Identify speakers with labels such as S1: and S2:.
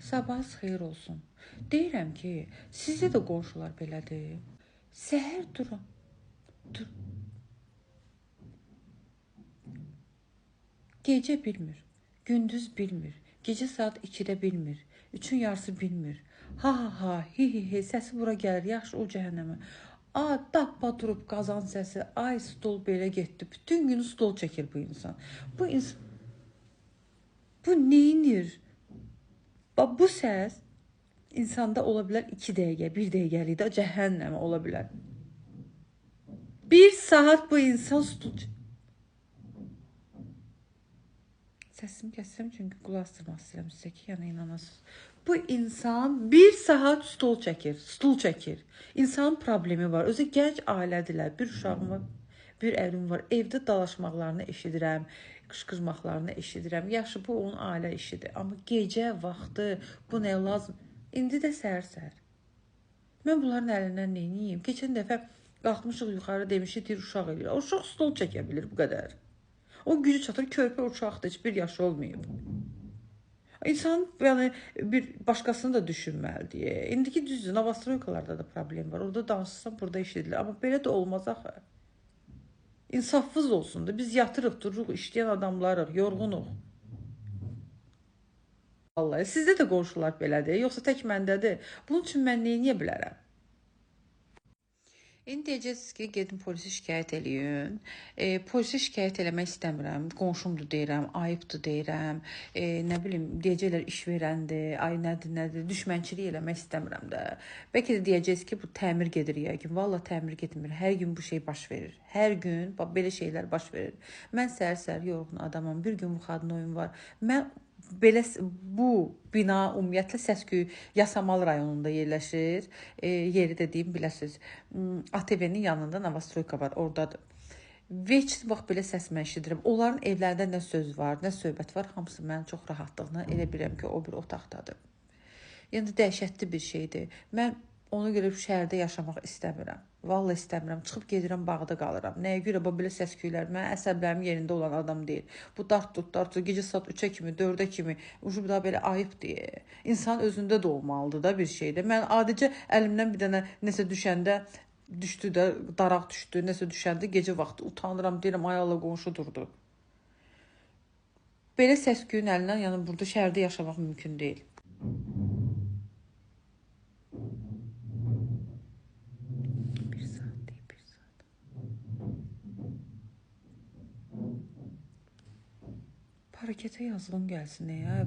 S1: Sabahınız xeyir olsun. Deyirəm ki, sizdə də qonşular belədir. Səhər durun. Dur. Gecə bilmir, gündüz bilmir, gecə saat 2-də bilmir, 3-ün yarısı bilmir. Ha ha ha, hi hi hi, səsi bura gəlir, yaxşı o cəhənnəmə. A, dappa durub qazan səsi, ay stol belə getdi. Bütün günü stol çəkir bu insan. Bu insan, bu neynir? Bax, bu səs insanda ola bilər 2 dəqiqə, 1 dəqiqəlik də cəhənnəmə ola bilər. 1 saat bu insan stol. Səsimi kəsirəm çünki qulaq asdırmaq istəyirəm sizə ki, yəni inanasınız. Bu insan 1 saat stol çəkir, stul çəkir. İnsanın problemi var. Özü gənc ailədirlər. Bir uşağım var, bir ərim var. Evdə dalaşmaqlarını eşidirəm, qışqırmaqlarını eşidirəm. Yaxşı, bu onun ailə işidir. Amma gecə vaxtı bu nəyə lazım? İndi də səhər-səhər. Mən bunların əlindən neyniyim? Keçən dəfə qalxmışıq yuxarı demişik, deyir uşaq eləyir. Uşaq stol çəkə bilir bu qədər. O gücü çatır, körpə uşaqdır, heç bir yaşı olmayıb. İnsan yəni bir başqasını da düşünməlidir. İndiki düzdür, Novostroykalarda da problem var. Orada danışsan, burada eşidilir. Amma belə də olmaz axı. İnsafsız olsun da. Biz yatırıq, dururuq, işləyən adamlarıq, yorğunuq. Vallahi sizdə də qonşular belədir, yoxsa tək məndədir. Bunun üçün mən nə edə bilərəm? İndi deyəcəksiniz ki, gedin polisi şikayət eləyin. Polisi şikayət eləmək istəmirəm. Qonşumdur deyirəm, ayıbdır deyirəm. Nə bilim, deyəcəklər iş verəndir, ay nədir, nədir. Düşmənçilik eləmək istəmirəm də. Bəlkə də deyəcəksiniz ki, bu təmir gedir yəqin. Vallah təmir getmir. Hər gün bu şey baş verir. Hər gün bax, belə şeylər baş verir. Mən səhər-səhər yorğun adamam. Bir gün vxadnoyum var. Mən belə bu bina ümumiyyətlə Səsküy Yasamal rayonunda yerləşir. Yeri də deyim, biləsiniz. ATV-nin yanında Novostroyka var, oradadır. Veç bax belə səs mən eşidirəm. Onların evlərində nə söz var, nə söhbət var, hamısı mənim çox rahatlığına elə bilirəm ki, o bir otaqdadır. Yəni dəhşətli bir şeydir. Mən ona görə şəhərdə yaşamaq istəmirəm. Vallahi istəmirəm. Çıxıb gedirəm, bağda qalıram. Nəyə görə? Bax, belə səsküylər. Mənim əsəblərim yerində olan adam deyil. Bu dart tut, dart tut, gecə saat 3-ə kimi, 4-ə kimi. Ucu bir daha belə ayıb deyə. İnsan özündə də olmalıdır da bir şeydə. Mən adicə əlimdən bir dənə nəsə düşəndə, düşdü də, daraq düşdü, nəsə düşəndə gecə vaxtı utanıram, deyirəm, ay Allah, qonşu durdu. Belə səsküyün əlindən, yəni burada şəhərdə yaşamaq mümkün deyil. Harekete yazılım gəlsin ya.